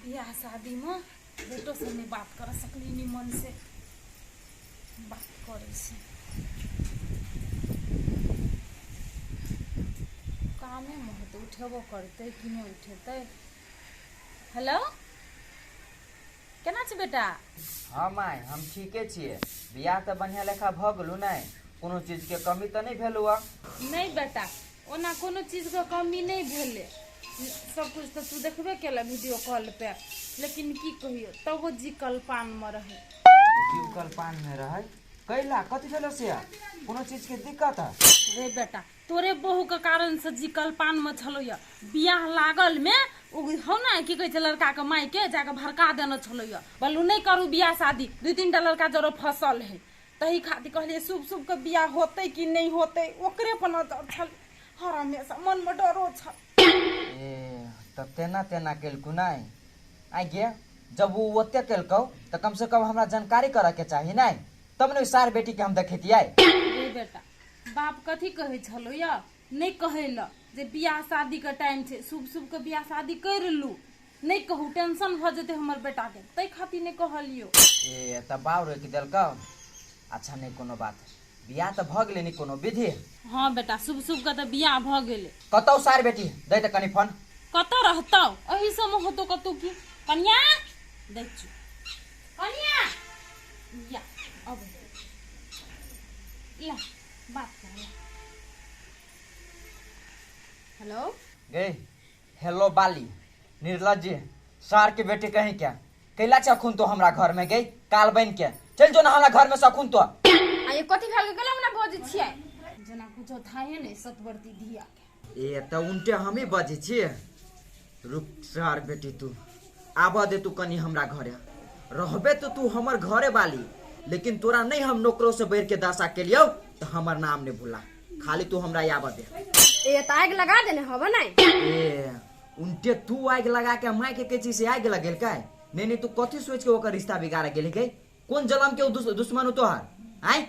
बियाह शादीमे बेटोसँ नहि बात कर सकली निमन से बात करै छै कामेमे होतै उठेबो करतै कि नहि उठेतै। हेलो, केना छै बेटा? हँ माय, हम ठीके छियै। बियाह तऽ बढ़िआँ लेखा भऽ गेलौ ने? कोनो चीजके कमी तऽ नहि भेलौ? नहि बेटा, ओना कोनो चीजके कमी नहि भेलै। सब कुछ तऽ तू देखबे केला वीडियो कॉल पे, लेकिन की कहियो, तबो जी कल्पानमे रहै। जीव कल्पानमे रहै? कैला, कथी भेलो से? कोनो चीजके दिक्कत है? रे बेटा, तोरे बहू के कारण से जी कल्पान में छलो या। बियाह लागल में उ हौ ना, की कहै छै, लड़का के माय के जाके भड़का देने छलो या, बोलू नहीं करू बियाह शादी, दू तीन टा लड़का जरो फसल है। तही खातिर कहलिए शुभ शुभ के बियाह होते कि नहीं होते, ओकरे पर नजर छल हर हमेशा, मन में डरो छल। ए तब तेना तेना केलकू नहि? आइ गे, जब ओ ओते केलकौ तऽ कम से कम हमरा जानकारी करऽ के चाही नहि? तब ने ओहि सार बेटी के हम देखेतियै। रे बेटा, बाप कथी कहै छलो या, नहि कहै लए जे बियाह शादी के टाइम छै, शुभ शुभ के बियाह शादी कर लू, नहि कहू, टेंशन भऽ जेतै हमर बेटा के, ताहि खातिर नहि कहलियो। ए तऽ बाउ रोकि देलकौ। अच्छा, नहि कोनो बात, बियाह तऽ भऽ गेलै, नहि कोनो विधि। हँ बेटा, शुभ शुभ के तऽ बियाह भऽ गेलै। कतौ सार बेटी? दै तऽ कनि फोन। कतऽ रहतौ, एहि सबमे होतौ कतौ की। कनिया, दै छियौ कनिया, या अब ला बात कर ला। हेलो। गे हेलो, बाली निर्लज्ज सार के बेटी कहीं क्या कैला छै अखुन तो हमरा घर में? गई काल बन के चल जो ना हमरा घर में से अखुन तो। आ ये कथी भेल गेलै? हमरा बजै छियै जेना कुछो थाहे नहि सतवर्ती धिया के। ए तऽ उनटे हमही बजै छियै। रुक सार बेटी, तू आबऽ दे, तू कनी हमरा घरे रहबे तो तू हमर घरे वाली, लेकिन तोरा नहीं हम नौकरो से बढ़ के दशा के लियौ तो हमर नाम नहीं भूला। खाली तू हमरा आबऽ दे। ए तऽ आगि लगा देने हब नै? ए उनटे तू आगि लगा के माय के कहै से आगि लगेल काय? नहीं नहीं, तू कथी सोच के ओकर रिश्ता बिगाड़ गेली? गई कोन जलम के उ दुश्मन उ तोहार आय?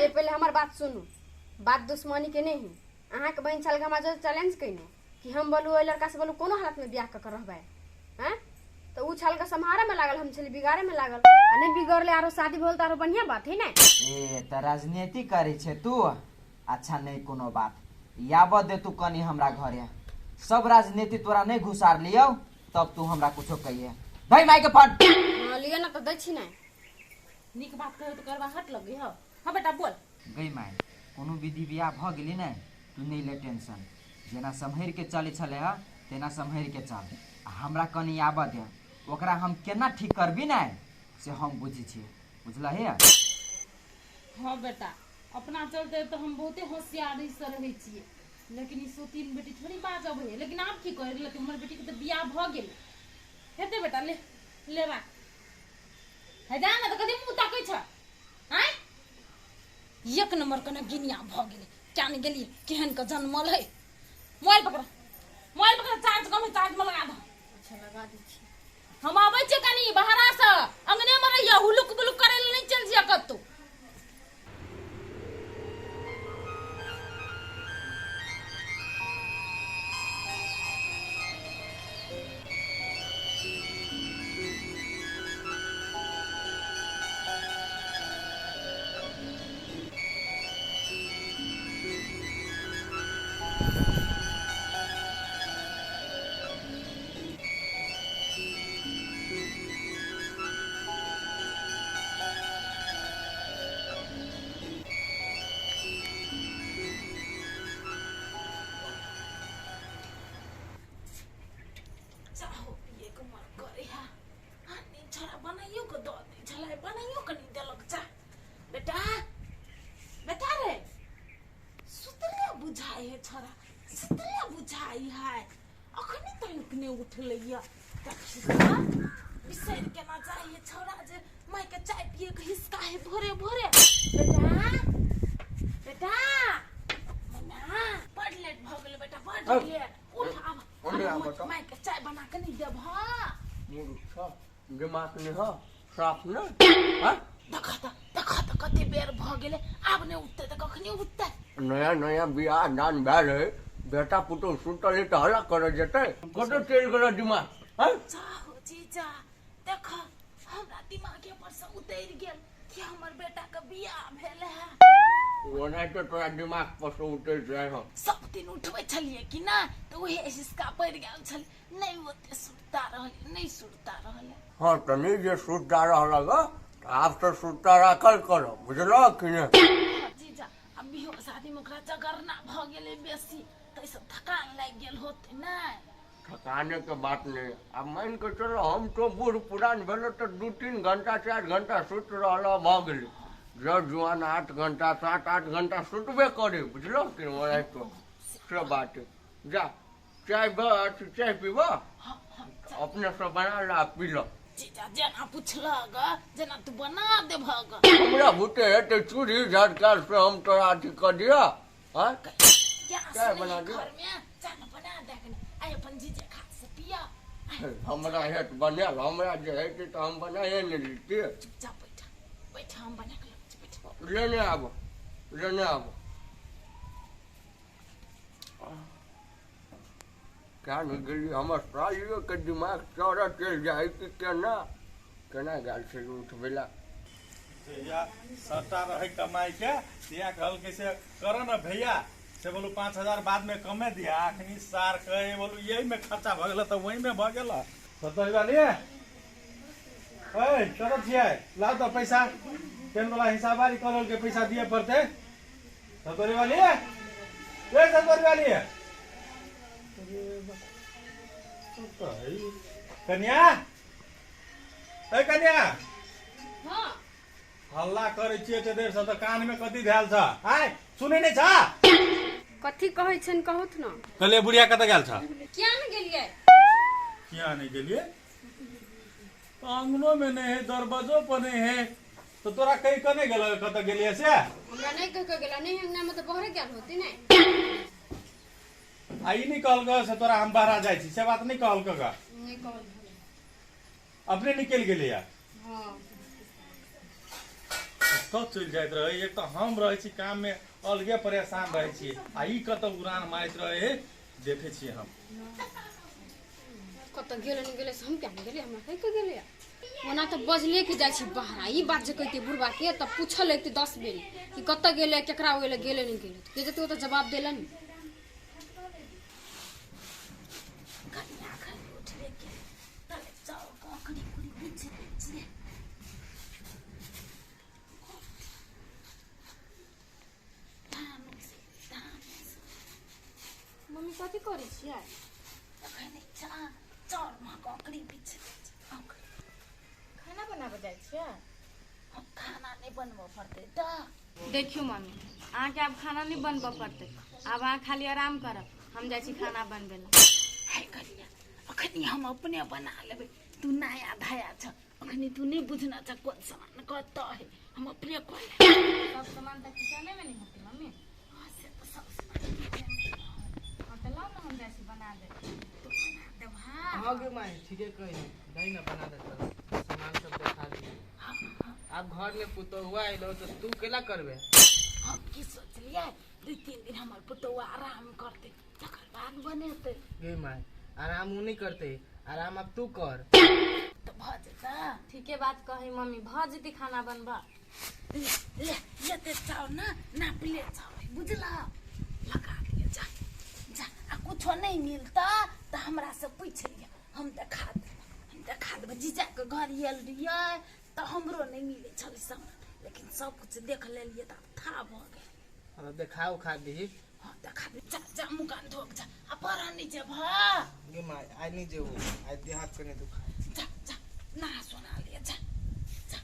ये पहले हमर बात सुनू, बात दुश्मनी के नहीं। अहाँके बहिन छल हमरा जो चैलेंज कइने कि हम बोलू ओहि लड़का से बोलू कोनो हालत में बियाह कऽ के रहबै हैं, तऽ उ छल के सम्हारे में लागल, हम छली बिगाड़े में लागल, आ नहीं बिगड़ले आरो शादी भेल तऽ आरो बढ़िया बात है ने। ए तऽ राजनीति करै छै तू। अच्छा, नहीं कोनो बात, याबऽ दे तू कनी हमरा घरे, सब राजनीति तोरा नहीं घुसार लियौ तब तू हमरा कुछो कहिए। भाई माय के फोन। हाँ लिअ ना, तऽ दै छी ने। नीक बात कहियो तऽ करवाहट लगे हौ। हाँ बेटा, बोल। गई माय, कोनो विधि बियाह भऽ गेली ने, तू नहीं ले टेंशन। जेना सम्हरि के चलै छलै हँ तेना सम्हरि के चल, आ हमरा कनी आबऽ दे, ओकरा हम केना ठीक करबी ने से हम बुझै छियै, बुझलही? हाँ बेटा, अपना चलते तऽ हम बहुते होशियारी से रहै छियै, लेकिन ई सोतीन बेटी थोड़ी बाजब है। लेकिन आब की करी, लेकिन हमर बेटी के तऽ बियाह भऽ गेलै। हेतै बेटा, ले ले राख। है जा ने तऽ कथी मुँह ताकै छ? आँय, एक नंबर के गिनिया भऽ गेलै। क्या ने गेलियै केहन के जनमल है। मोबाइल पकड़, मोबाइल पकड़, चार्ज कम है, चार्ज में लगा दो। अच्छा, लगा दै छी। हम आबै छियै कनी बहरा से, अंगने में रहिए, हुलुक बुलुक करे ले नहीं चल जिया कतौ। चाहो पिए के मन करे है। आ नहीं छोरा बनाइयो के दऽ दै छलै, बनाइयो के नहीं देलक चाह। बेटा, बेटा रे, सुतले बुझाइ है छोरा, सुतले बुझाइ है, अखनी तक नहि उठलै या। देखी तऽ बिसरि केना जाइ है छोरा जे मायके चाय पिए के हिसका है भोरे भोरे। बेटा, बेटा, मना बड़ लेट भऽ गेलै बेटा, बड़ लेट। उठ आब। ओने आब तऽ। मायके चाय बना के नहीं देबह? मूर्ख छ, दिमाग नहि ह साफ नहि हँ? देख तऽ, देख तऽ, कते बेर भऽ गेलै, आब नहि उठतै तऽ कखनी उठतै? नया नया बियाह दान भेल है, बेटा पुतोह सुतल है तऽ हल्ला करऽ जेतै? कतऽ चलि गेल दिमाग हँ? चाहो जीजा देख हमरा दिमागे पर से उतरि गेल कि हमर बेटा के बियाह भेल है। ओना तो तोरा दिमाग पर से उतरि जाइ हँ। सब दिन उठबै छलियै कि ना तऽ उहे हिसका पड़ि गेल छल, नहि ओते सुरता रहलै, नहि सुरता रहलै। हाँ तऽ नहि जे सुरता रहल ग आब तऽ सुरता राखल कर, बुझलह कि नहि? हाँ जीजा, अब बिहो शादी में ओकरा जगरना भऽ गेलै बेसी, ताहिसँ थकान लागि गेल होतै। नहि थकाने के बात नहीं, अब मान के चलो हम तो बूढ़ पुरान भेलो तो 2-3 घंटा 4 घंटा सुत रहल भऽ गेलै। जब जुआन 8 घंटा 7-8 घंटा सुतबे करे, बुझलो कि ओना तो से बात। जा चाय चाय पीब अपने से बना ला पी लो। जीजा जेना पुछलक जेना तू बना देबह। हमरा भूते हेतै चूड़ी झटकार से हम तोरा अथी कऽ दिअ। हाँ गैस बना नहीं दिअ। घर में, चाय न बना दे आइ अपन जीजे खा से पिया। हमरा हेत बनायल, हमरा जे हेतै तऽ हम बनाए नहि लैतियै। चुपचाप बैठा बैठा, हम बना के लबै छी, बैठा। लेने आबो लेने आबो। क्या नहि गेली हमर सालियो के दिमाग चौड़ा चलि जाइ कि केना केना गेल छै उठबै ला। जहिया सट्टा रहे कमाई के तहिया कहलकै से कर न भैया, से बोलू 5000 बाद में कमे दिया। अखनी सार कहे बोलू यही में खर्चा भऽ गेल तऽ वही में भऽ गेल। सतोरी वाली ए कतऽ छियै? लाउ तऽ पैसा, पेन वाला हिसाबारी कऽ के पैसा दिए पड़तै। सतोरी वाली ए सतोरी वाली कन्या ए कन्या। हाँ हल्ला करै छियै एते देर से तऽ कान में कथी धयल छ? आय सुनै नहि छ? कथी कहै छनि कहूथ न। कहलियै बुढ़िया कतऽ गेल छ? किया ने गेलियै? किया नहि गेलियै? आंगनो में नहि है, दरवाजो पर नहि है, तो तोरा कहि कऽ नहि गेल कतऽ गेलियै से? हमरा नहि कहि कऽ गेला, नहि अंगना में तऽ बहरे गेल होती ने। आ ई नहि कहलकै से तोरा हम बहरा जाइ छी, से बात नहि कहलकै ग? नहि कहलकै। अपने निकलि गेलैया? हाँ कतऽ चलि जाइत रहै? एक तऽ हम रहै छी काम में अलगे परेशान रहै छी, आ ई कतऽ उड़ान मारैत रहै देखै छियै हम। कतऽ गेलै नहि गेलै से हम किया नहि गेलियै, हमरा कहि कऽ गेलैया। ओना तऽ बजले के जाइ छी बहरा, ई बात जे कहितियै बुढ़बा के तऽ पूछल अयतै 10 बेर कि कतऽ गेलै, केकरा ओहि गेलै नहि गेलै, के जेतै ओ तऽ जवाब देलनि। कनिया खाली उठबे के तले चाउर ककड़ी कुड़ी बुझि दै छियै। धान उसै, धान उसै। मम्मी कथी करै छियै? अखन चाउर में ककड़ी बिछि दै छियै। खाना बनाबऽ जाइ छियै? हम खाना नहि बनबऽ पड़तै तऽ। देखियौ मम्मी, अहाँके आब खाना नहि बनबऽ पड़तै, आब अहाँ खाली आराम करब, हम जाइ छी खाना बनबै लए। हे कनिया, अखनी हम अपने बना लेबै, तू नया धाया छ, अखनी तू नहि बुझना छ कोन सामान कतऽ है, हम अपने कऽ लेब। सब सामान तऽ किचने में नहि होतै मम्मी। हाँ, से तऽ सब सामान किचने में। हाँ तऽ लाउ ने, हम जाइ छी बना देब। तू बना देबहा? हाँ गे माय, ठीके कही, दही ना बना दे, सामान सब देखा दी। आब घर में पुतोहुआ अइलो तो तू केला करबे? हम की सोचलियै, 2-3 दिन हमर पुतोहुआ आराम करतै तकर बाद बनेतै। गे माय, आराम उ नहीं करते, आराम अब तू कर। तऽ भऽ जेतै। ठीके बात कही मम्मी, भऽ जेतै खाना बनबऽ। ले लेते चाउर ना नाप ले चाउर, बुझला? लगा दिए, जा जा। आ कुछो नहीं मिलता तऽ हमरा से पूछ लिअ, हम देखा देब, हम देखा देब। जीजा के घर आयल रहियै तऽ हमरो नहीं मिलै छलै सामान, लेकिन सब कुछ देख लेलियै तऽ आब था भऽ गेल। अब देखा उखा दही। हाँ देखा दे। जा जा मुँह कान धोक जा, आ पढ़ऽ नहीं जेबह? गे माय, आइ नहीं जेबो, आइ देह हाथ कने दुखा। जा जा नहा सोना लिअ, जा जा,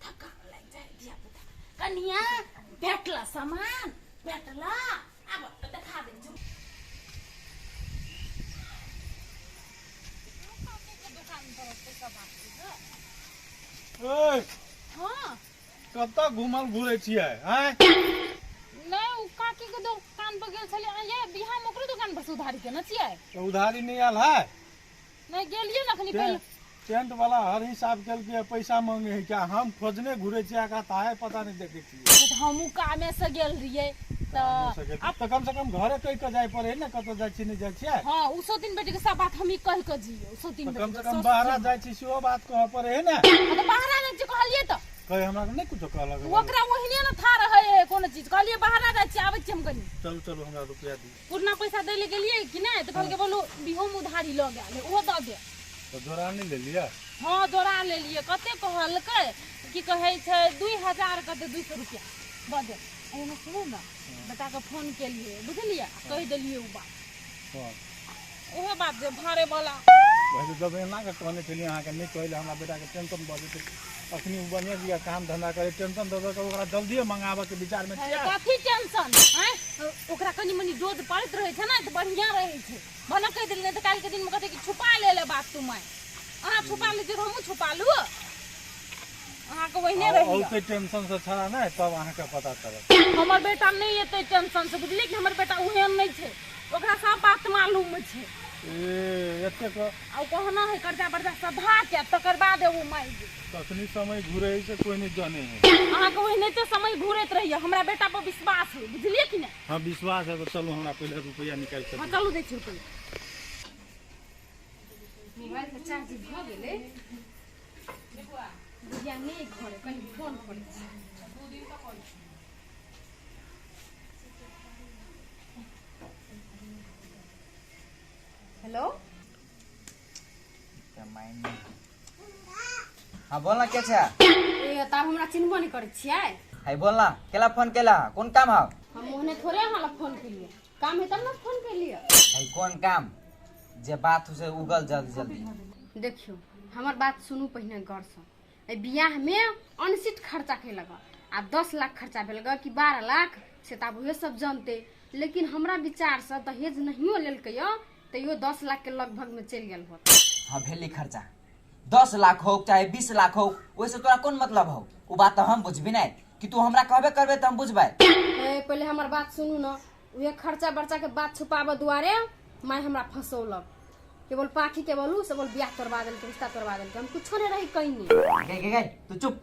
थकान लागि जाइ धिया पुता। कनिया भेटला सामान? भेटला? आब देखा दै छी। ओए हाँ कतऽ घुमल घुरै छियै? आँय नहि, ओ काकी के दोकान पर गेल छलियै, ये बिहार में ओकरो दोकान पर से उधारी केने छियै। तऽ उधारी नहि आयल है? नहि गेलियै ने अखनी पहिले। टेंट वाला हर हिसाब केलकै, पैसा मांगे है क्या? हम खोजने घुरे छियै आका ताहे पता नहीं देखे छियै। तऽ हमहूँ कामे से गेल रहियै तऽ आब तऽ कम से कम घरे कहि के जाय पड़े ने, कतौ जाइ छी नहि जाइ छियै। हाँ, उ सौ दिन बेटी के सब बात हमही कहि के जियै, उ सौ दिन कम से कम बाहरा जाइ छी सेहो बात कहऽ पड़े है ने। तऽ बाहरा नहि छी कहलियै तऽ कहे हमरा नहि कुछो कहलक। ओकरा ओहिने ने था रहै है कोनो चीज। कहलियै बाहरा जाइ छी, आबै छी हम कनी। चलू चलू हमरा रुपया दियौ। पुरना पैसा दै लए गेलियै कि नहि तऽ कहलकै बोलू बिहो मे उधारी लऽ गेल, ओहो दऽ दे। तऽ जोड़ा नहि लेलियै? हाँ जोड़ा लेलियै। कते कहलकै की कहै छै 2000 कते 200 रुपया दऽ दे। एहिमे सुनू ने, बेटाके फोन केलियै बुझलियै, कहि देलियै ओ बात। ओहो बात जे भाड़े वाला जब एना के कहने छलियै अहाँके नहि कहै हमरा बेटाके टेंशन भऽ जेतै। अखनी ओ बढ़िआँ जगह काम धंधा करे, टेंशन दऽ दऽ के ओकरा जल्दिए मंगाबऽके विचारमे छियै। कथी टेंशन? आँय, ओकरा कनि मनि डोज पड़ैत रहै छै ने तऽ बढ़िआँ रहै छै। भने कहि देलियै, नहि तऽ काल्हिके दिनमे कहतै कि छुपा ले बात तू माय। अहाँ छुपा लै छियै तऽ हमहूँ छुपा लू। अहाँके ओहिने रहैया। औते टेंशन से छड़ा नहि तब अहाँके पता चलत। हमर बेटा नहि एतै टेंशन से, बुझलियै कि हमर बेटा ओहन नहि छै, ओकरा सब बात मालूम छै। ए एतेक आ कहना है कर्जा बर्जा सधा के तकर बाद एगो मारि गेल। कखनी समय घुरे है से कोई नहीं जाने है। अहाँके ओहिनाइते समय घुरैत रहैया। हमरा बेटा पर विश्वास है, बुझलियै कि नहि? हाँ विश्वास है तो चलू हमरा पहिले रुपया निकालि के। हाँ चलू दै छी रुपया। मोबाइल के चार्ज भऽ गेलै। बुढ़िया नहि घरे, कनि फोन करै छी। हेलो। हाँ बोल ना, के छै? ए तब हमरा चिन्हबो नहि करै छियै? है बोल ना, केला फोन केला? कोन काम हौ? हम ओहने थोड़े अहाँ लग फोन केलियै, काम है तब ने फोन केलियै। है कोन काम जे बात हो से उगल जल्दी जल्दी। देखियौ हमर बात सुनू पहिने गौरसँ। एहि बियाहमे अनसित खर्चा केलक, आब 10 लाख खर्चा भेल कि 12 लाख से तऽ आब उहे सब जानते, लेकिन हमरा विचारसँ दहेज नहियो लेलकै तैयो 10 लाख के लगभग में चलि गेल होत। हाँ भेली खर्चा 10 लाख हो चाहे 20 लाख हो, ओहिसे तोरा कोन मतलब हो? उ बात तऽ हम बुझबी नहीं कि तू हमरा कहबे करबे तऽ हम बुझबै। ए पहिले हमर बात सुनू न, उहे खर्चा बर्चा के बात छुपाबऽ दुआरे माय हमरा फंसौलक। केवल पाखी के बोलू से बोल बियाह तोड़वा देलकै, रिश्ता तोड़वा देलकै, हम कुछो नहीं रही कहीं। गई गई गई तू चुप।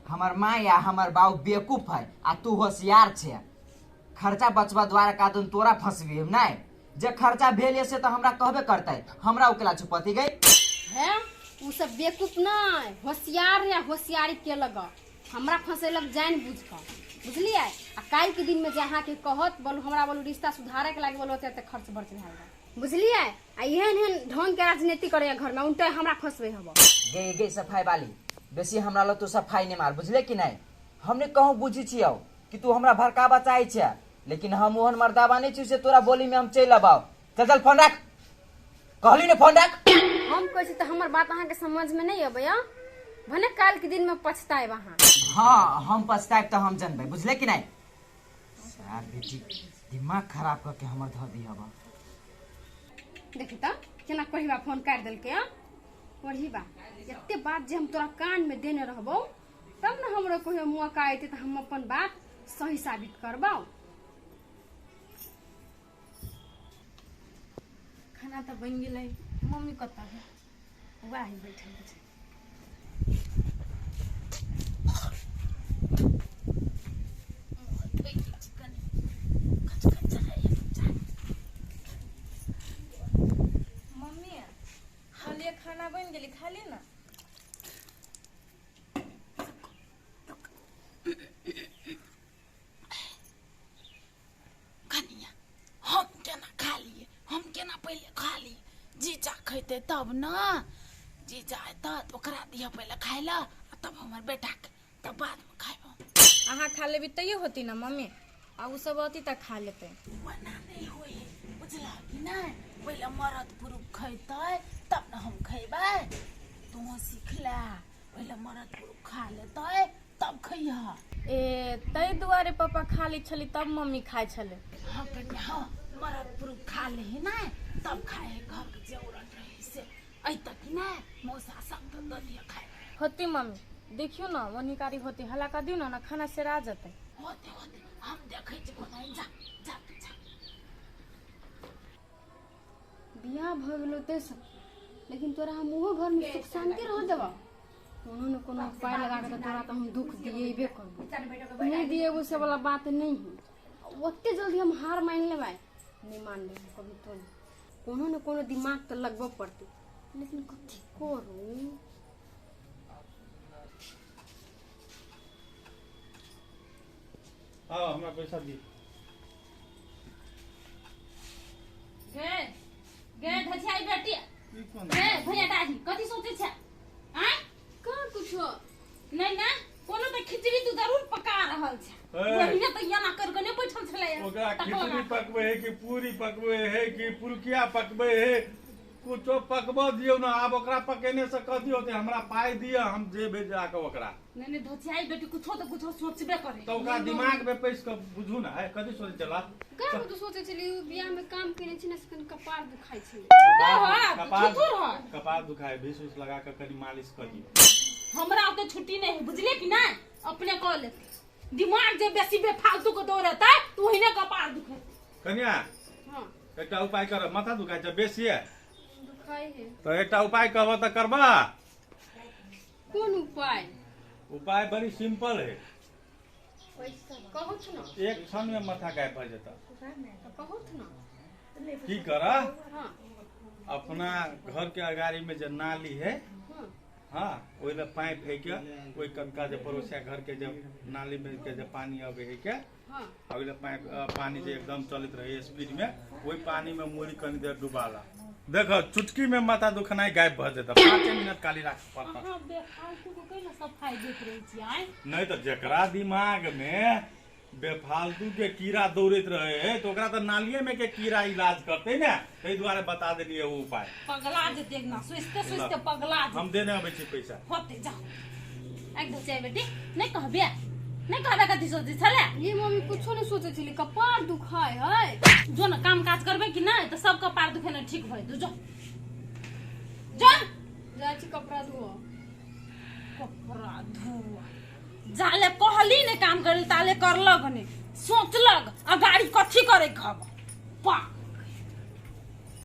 हमर माँ या हमर बाऊ बेवकूफ है आ तू होशियार छे। खर्चा बचबा द्वारा कादुन तोरा फंसबी हम नहीं, जे खर्चा भेल से तो हमरा कहबे करते, हमरा उकेला छुपती गई है। उ सब बेवकूफ नहीं, होशियार है, होशियारी के लग हमरा फंसेलक जान बुझ के, बुझलियै? आ काल्हि के दिन में जे अहाँके कहत बोलू हमरा बोलू रिश्ता सुधारे के लागे बोलू ओते खर्च बर्च भए गेल, बुझलियै? आ एहन एहन ढंग के राजनीति करैया घर में, उनटे हमरा फंसबै हब। गे गे सफाई वाली बेसी हमरा लग तू सफाई नहीं मार, बुझले कि नहीं? हमने कहूँ बुझी छियौ कि तू हमरा भड़काबा चाहै छै, लेकिन हम ओहन मर्दाबा नहीं छी से तोरा बोली में हम चलि अबाउ। चल चल फोन रख, कहली ने फोन रख। हम कहै छी तऽ हमर बात अहाँके समझ में नहीं अबैया, भने काल्हि के दिन में पछताएब अहाँ। हाँ हम पछताएब तऽ हम जानबै, बुझले कि नहीं? सार बेटी दिमाग खराब करके हमर धऽ दी हबा। देखी तऽ केना कोढ़ीबा फोन काटि देलकै। कोढ़ीबा एते बात जे हम तोरा कान में देने रहबौ तब ने हमरो कहियो मौका एतै तऽ हम अपन बात सही साबित करबौ। खाना तऽ बनि गेलै, मम्मी कतऽ है? वाह बैठल छै। मम्मी कहलियै खाना बनि गेलै, खा ले ना। कनिया हम केना खा लिए, हम केना पहिले खा लिए? जीजा खैतै तब न, जीजा एतऽ तऽ ओकरा दिअ पहिले खाय लए आ तब हमर बेटाके, तब बादमे खायब। अहाँ खा लेबी तैयो होती ना मम्मी, आ उ सब अती तऽ खा लेतै। ओना नहि होइ है, बुझलह कि नहि? पहिले मरद पुरुष खैतै तब ने हम खैबै। तू सीख ले, पहिले मरद पुरुष खा लेतै तब खैह। ए ताहि दुआरे पापा खा लै छलै तब मम्मी खाइ छलै। हाँ कन्या हाँ, मरद पुरुष खा ले है ना तब खाए है, घर के जे औरत रहे से अइतऽ कि नहि? मौसा सब तऽ दऽ दिअ खाय। होती मम्मी, देखियौ न ओनिकारी होती, हल्ला कऽ दियौ न, खाना सेरा जेतै। होते होते हम देखै छी कोना। जा जा तू जा। बियाह भऽ गेलो ताहिसँ लेकिन तोरा हम ओहो घर में सुख शांति रह देबा। कोनो न कोनो उपाय लगा के तोरा तो हम दुख दिएबे करबो, नहीं दिएबो से वाला बात नहीं है। ओते जल्दी हम हार मान लेबै नहीं मान लेबै कभी तो नहीं। कोनो न कोनो दिमाग तो लगबऽ पड़तै, लेकिन कथी करू। हाँ हमरा पैसा दी। गे गे धछाई बेटी गे भैया दादी कथी सोचे छ आय कहाँ कुछो नहीं ना कोनो त खिचड़ी तू जरूर पका रहल छ। ओहिने त एना कर के नै बैठल छलै। ओकरा खिचड़ी पकबै है कि पूरी पकबै है कि पुरकिया पकबै है, कुछो पकबऽ दियौ ना। आब ओकरा पकेने से कह दियौ जे हमरा पाइ दिअ, हम जेबै जाके ओकरा। नहीं नहीं धोछाई बेटी कुछो त कुछो सोचबे करे। त ओकरा दिमाग में पैस के बुझू ना है कथी सोचे चला। का तो सोचे छली उ बियाह में काम केने छी ना से कनि कपार दुखाइ छलै। कपार कपार दुखाइ विष उस लगा के कनि मालिश कर दियौ। हमरा ओते छुट्टी नहीं है बुझले कि ना, अपने कह लेते दिमाग जे बेसी बेफालतू के दौड़ेतै त ओहिने कपार दुखे। कन्या हां एकटा उपाय कर, माथा दुखाइ छै बेसी है दुखाइ है तो एकटा उपाय कहब त करबा। कोन उपाय? उपाय बड़ी सिंपल है। कहू ना। एक क्षण में माथा गायब भ जेता। कहू ना। की कर, हाँ अपना घर के अगाड़ी में जे नाली है, हाँ ओहि में पाइप है के ओहि कनका जे पड़ोसिया घर के जे नाली में के जे पानी अबे है के, हाँ ओहि में पाइप पानी जे एकदम चलत रहे स्पीड में, ओहि पानी में मूड़ी कनी देर डुबाला। देखो चुटकी में माथा दुखनाई गायब भ जेता। 5 मिनट खाली राख पड़ता। अहाँ बेफालतू के कैला सफाई देत रहै छी आय। नहीं तो जकरा दिमाग में बेफालतू के कीड़ा दौड़ैत रहे है तो ओकरा तो नालिये में के कीड़ा इलाज करते ने, ताहि दुआरे बता देलियै ओ उपाय। पगला जेते ना सोचते सोचते पगला जेते। हम देने अबै छी पैसा। होते जाओ एक धोचाई बेटी नहीं कहबे नहीं कहबे कथी सोचै छले। ये मम्मी कुछो नहीं सोचे छली, कपार दुखाय है। जो ना काम काज करबे कि नहीं तो सब कपार दुखेने ठीक भए जो जो जाइ छी कपड़ा धो। कपड़ा धो जाले कहली ने काम करे ताले करलक ने सोचलक आ गाड़ी कथी करे खब पागल।